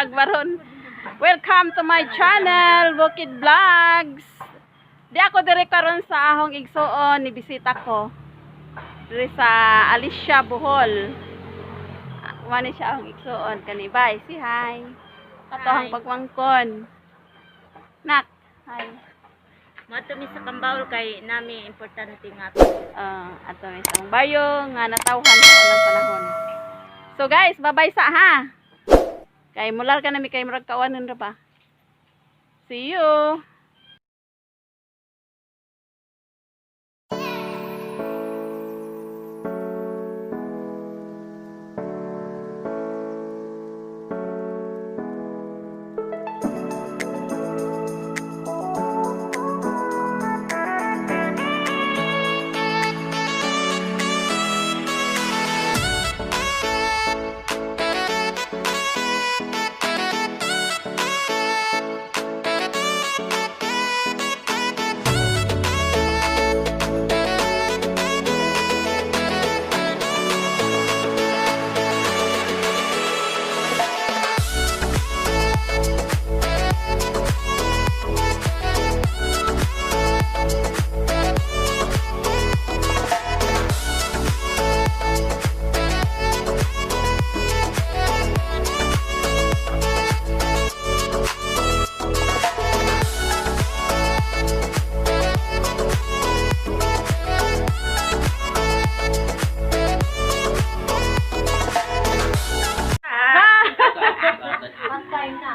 Vlog baron. Welcome to my channel, Bukid Vlogs. Di ako diri karon sa ahong igsuon ni bisita ko. Diri sa Alicia, Bohol. Mao ni siya ahong igsuon kani, bye. Si hi. Ato ang Hi. pagmangkon. Nak. Hi. Moadto mi sa Kambaol kay nami importante nga. Ato may isang bayo nga natawhan sa unang panahon. So guys, bye-bye sa ha. Kay mular ka nami kay murag kawanon ra pa. See you.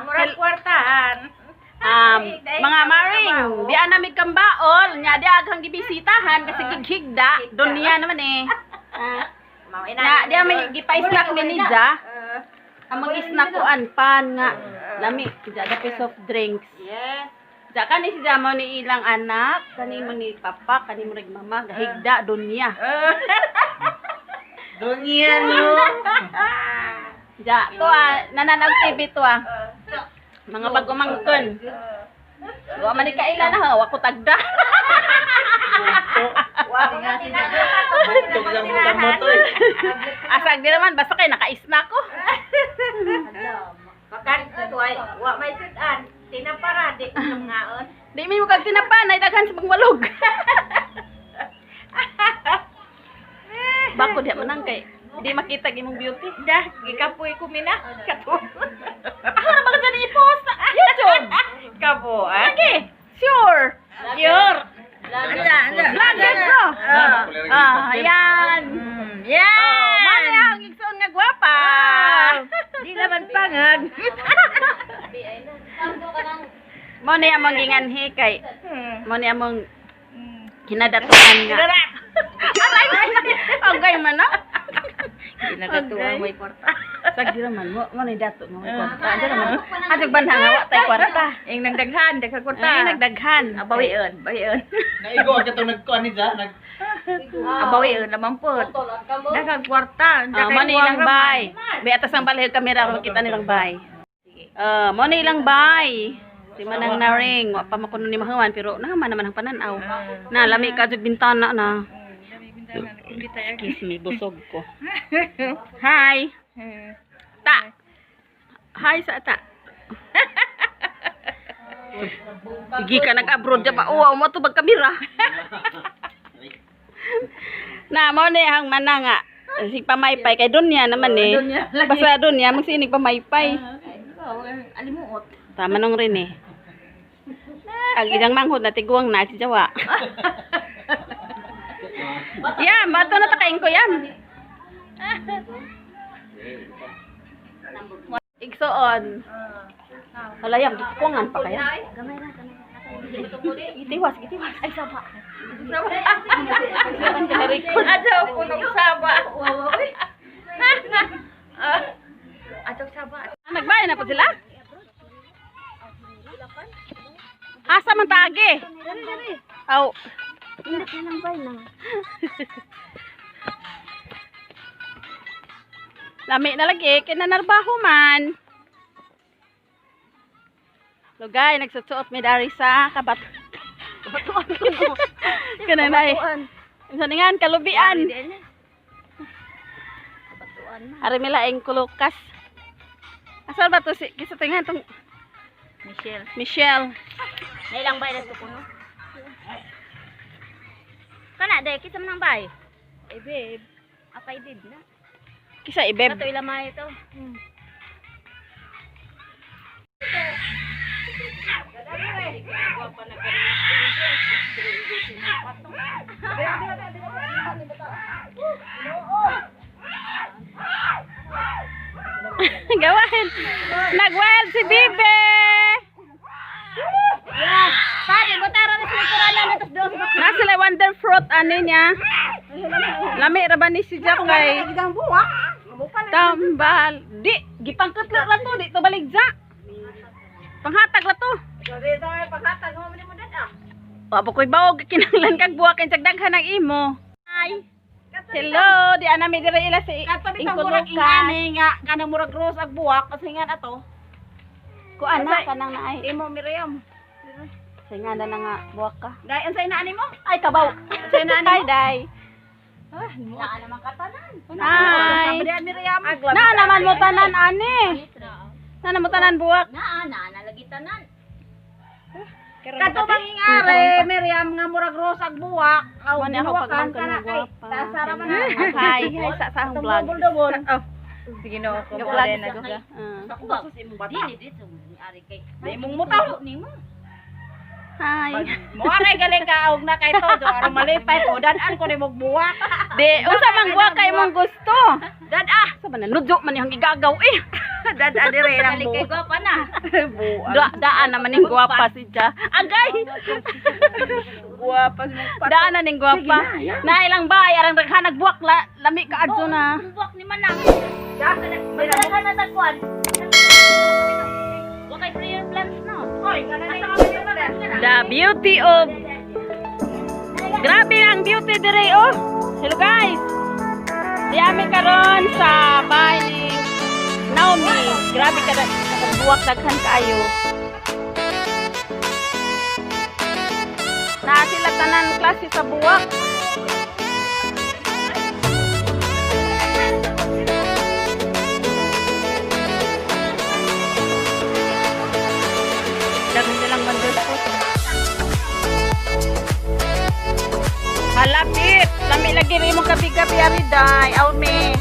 Murag kwartahan. Mga maring, di na mi kambaol, nya di aghang gibisitahan kasi gighigda, dunya naman eh. Na di may gipa-snack ni Nidja. Ang mga snack kuan pan nga lami, ja dapat soft drinks. Yes. Ja kani si Jamo ni ilang anak, kani mo ni papa, kani mo rig mama, gahigda dunya. Dunya no. Ja, to ah, nananaw TV to ah. Mga pag-umangkon. Wa man ni kaila na ha, wa ko tagda. Wa nga Bugtog lang mo kamot oy. Asag di naman basta kay naka-snack ko. Makan way wa may sudan. Tinapara di ko ngaon. Di mi mo kag tinapa, nay daghan sa pangwalog. Bako di man ang kay di makita imong beauty. Dah, gikapoy ko mina. Kato. Ako na ba ka i-post na YouTube? Kabo, ah. Okay, sure. Sure. Anda, anda. Vlogger ko. Ah, ayan. Yeah. Oh, mali ang igsoon nga gwapa. Di naman pangag. Mo ni among ginganhi kay mo ni among kinadatuan nga. Aray man. Agay man ah. Kinadatuan may kwarta. Sag di naman mo mo ni dato mo may kwarta. Ado naman. Adto banha nga wa tay kwarta. Ing nagdaghan, daghan kwarta. Ay nagdaghan. Abawion, bawion. Naigo ang katong nagkuan ni Ja, nag Abawion naman po. Daghang kwarta. Ah, mo ni ilang bay. May atas ang balay kamera makita nilang bay. Ah, mo ni ilang bay. Si Manang Naring, wa pa makuno ni mahuman pero naman naman ang pananaw. Na lami ka jud bintana na. Excuse me, busog ko. Hi. Ta. Hi sa ta. Igi ka nag-abroad pa. Uwaw mo to bag kamera. Na mo ni ang mana nga. Si pamaypay kay dunya naman eh. Basta dunya magsinig pamaypay. Alimuot. Tama nung rin eh. Ang ilang manghod na tiguang na si Jawa. Yan, bato na takain ko yan. Igsoon. Hala yan, gikuangan pa kaya. Gitiwas, gitiwas. Ay, saba. Adyo ko nung saba. Adyo saba. Ah, nagbayan na po sila? Asa man taagi? Aw. Lami na lagi, kinanarbaho man. Lugay, nagsusuot mi dari sa kabat. Kabatuan ko no. Kananay. Sa ningan, kalubian. Ari mila ing kulukas. Asa ba to si kisa tingan tong Michelle. Michelle. Nailang bay na kuno. Kana day kinsa man ang bay? Eh babe. Akay did na. Kisa ibeb. Kato ilamay ito. Gawain. Nag-wild si Bibe. Pare, butara na sila kurana na tapos doon sa Na sila wonder fruit ani niya. Lami ra ba ni si Jack kay Tambal. Di gipangkutlo ra to, di to baligja. Panghatag ra to. Wa pa ko'y bawog kinahanglan kag buwak kay daghan ang imo. Hi. Hello, di ana mi diri ila si Ingkulukan. Nga kanang murag rose ag buwak kasi nga ato. Kuan na kanang naay. Imo Miriam. Say nga na nga buwak ka. Dai unsay na ani mo? Ay kabaw. Unsay na ani mo? Hi day. Naa naman katanan. Hi. Sabi diyan Miriam. Na naman mo tanan ani. Na naman mo tanan buwak. Naa naa na lagi tanan. Kato bang ingare Miriam nga murag rose ag buwak. Aw Mani ako buwakan pagmangkon kana ng kay guwapa. tasara man na. Hi, hi sa sa akong vlog. Double. Oh, Sige no, ako vlog. na Ah. Dili dito ari kay. Di mong mutaw nimo. Hi. Mo aray galing ka og na kay todo aron malipay ko dan-an ko nimo buwak. Di, unsa man buwak kay imong gusto? Dan ah, Sa man nudyo man yung gigagaw eh. dan-an dire lang buwak. Kay gwapa na. Daan naman ning guwapa si Ja. Agay. Guwapa si mong Daan na ning guwapa. Na ilang bay arang daghan nagbuwak la, lami ka adto na. Buwak ni manang. Magdaghan na tagkuan. Wa kay prayer plans no. Oy, The beauty of Grabe ang beauty dire oh. Hello guys. Di ami karon sa bahay ni Naomi. Grabe ka buwak daghan kaayo. Na sila tanan klase sa buwak. Daghan silang wonderful. Halapit! Lami lagi rin mong gabi-gabi ari day. Aw me.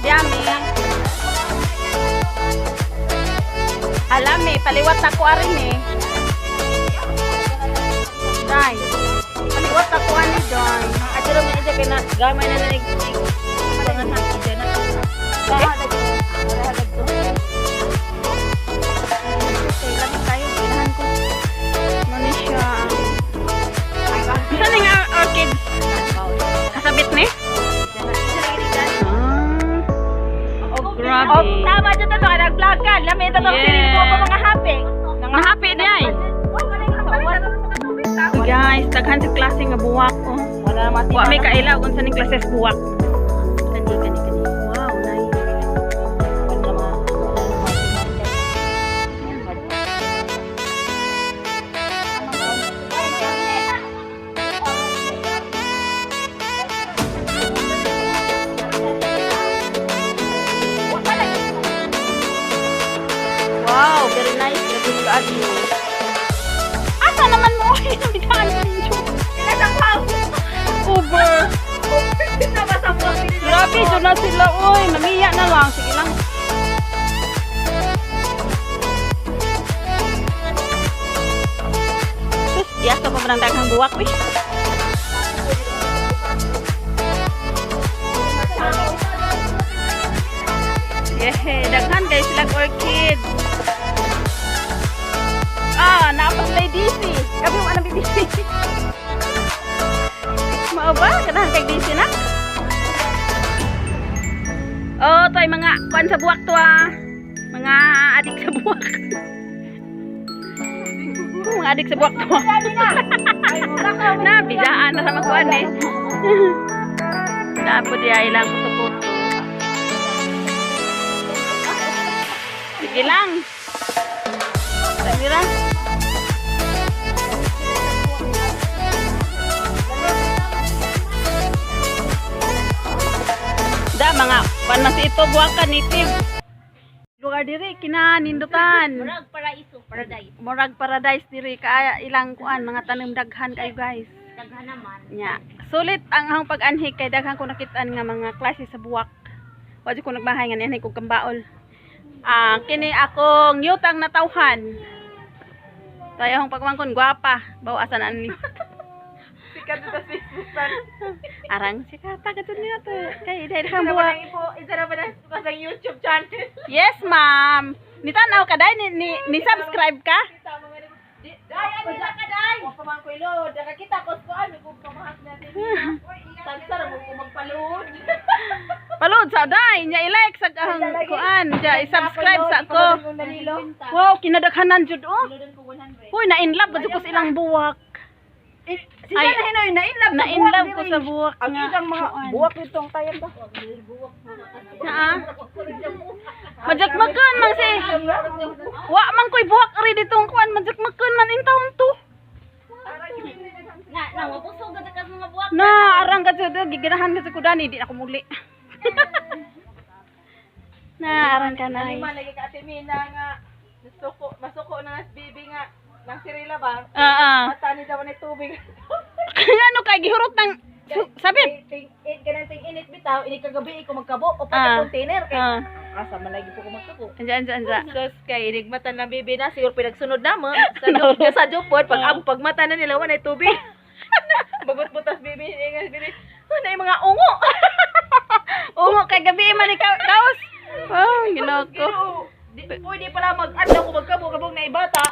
Diami. Alami, paliwat ako ari ni. Day. Paliwat ako ani day. Ato ra man kay na gamay na na panganak ito na. Eh? Lami tayo, ginahan ko. Ano ni siya? Saan nga orchid? Kasabit ni? Ah. Oh, grabe. Oh, tama jud to nag-vlog ka. Lami ito tong Yes. sinin ko pa mga happy. Nahappy di ay. Guys, daghan sa klase nga buwak oh. Wala naman. Wa may kaila kung sa ning klase sa buwak. Kani kani kani. Wow, nice. Wow, very nice. Grabe ka adyo. Asa naman mo? Nabigaan ko ninyo. Uber. Grabe, doon na sila. Uy, namiya na lang. Sige lang. Sus, iyasa pa man ang daghang buwak. Uy. Yeah, daghan guys sila orchid. Ah, naapas sila DC. Gabi mo anang DC. Mao ba? Kanahan kay DC na? Oh, to ay mga kuan sa buwak to ah. Mga adik sa buwak. Mga adik sa buwak to. Na, bidaan na sa mga kuan eh. Dapo di ay lang kuto-kuto. Sige lang. Sige lang. Da mga kuan man si ito buwak ka native. lugar diri kinanindutan. Murag paraiso, paradise. Murag paradise diri kaya ilang kuan mga tanim daghan kayo, guys. Daghan naman. Nya. Sulit ang ahong pag-anhi kay daghan ko nakitaan nga mga klase sa buwak. Wa jud ko nagbahay nga nianhi kog kambaol. Ah, kini akong yutang natawhan. Tayo akong pagmangkon gwapa. Bawasan ani. Sikat sa Facebook tan. Arang sikata kadto niya to. Kay dahil kang buwak. Isa na ba na sa YouTube channel? Yes, ma'am. Nitanaw ka dai ni subscribe ka? Day, ano na ka, day? Wa pa man ko ilo. Nakakita ko sa ano kung pamahak natin. Tagsar mo ko magpaluod. Palud sa dai nya i-like sa ahong kuan, nya i-subscribe sa ko. Wow, kinadaghanan jud oh. Hoy, na in love jud ko sa ilang buwak. Sila Ay, na hinoy na in love Na in love ko sa buwak Ang nga. ilang mga buwak itong tayo ba? Naa. Majakmakan man si. Wa man koy buwak ari ditong kuan, majakmakan man in taon to. Na, na, mabusog na ka sa mga buwak. Na arang ka jud giganahan ka sa kudani di na ako muli. Na arang ka na. Ano man lagi ka Ate Mina nga nasuko, masuko na nas bibi nga nang sirila ba? Ah. Mata ni daw ni tubig. Kaya ano kay gihurot ng sabit. Ting in kanang ting init bitaw, ini kagabi ko magkabo o Ah. pa container kay Ah, asa man lagi po ko magkabo. anja anja anja. Sus kay inigmata ng bibi na siguro pinagsunod na mo sa sa jupod pag ang pagmata na nila wala tubig. Bagot butas bibi ingas bibi. Ano yung mga ungo? Ungo kay gabi man ikaw kaos. Oh, Ginoo ko. Ginoo, di, pwede pala mag-adlaw ko magkabo kabog na ibata.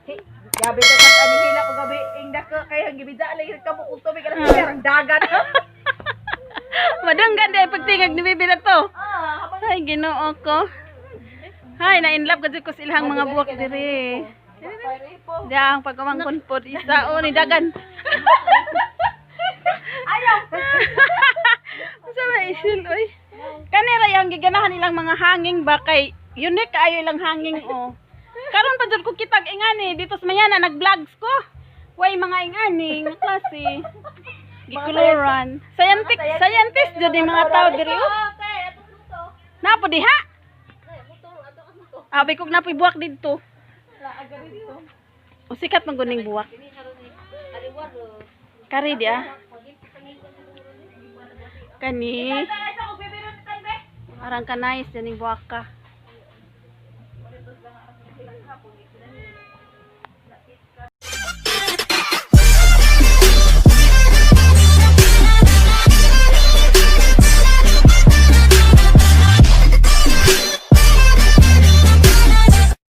Hey, gabi ka kas ani hila ko gabi ing dako kay ang gibida lagi kabo og tubig alas ang dagat. Madunggan di pagtingag ni bibi na to. Ah, habang Ay, Ginoo ko. Hay, na in love ka jud ko sa ilang mga buwak diri. Diya ang pagkamangkon pod isa o ni dagan. Ayaw. Unsa ba isil oy? Kanira yung giganahan ilang mga hanging ba kay unique kaayo ilang hanging oh. Karon pa jud ko kitag ingani dito sa Mayana nag-vlogs ko. Way mga ingani nga klase. Gikuluran. Scientific scientist jud yung mga tao diri oh. Okay, atong luto. Napo diha. Ay, motor, ato ang luto. Abi kog napoy buwak didto. O sikat man guning buwak. Kari di ah. Kani. Arang ka nice dining buwak ka.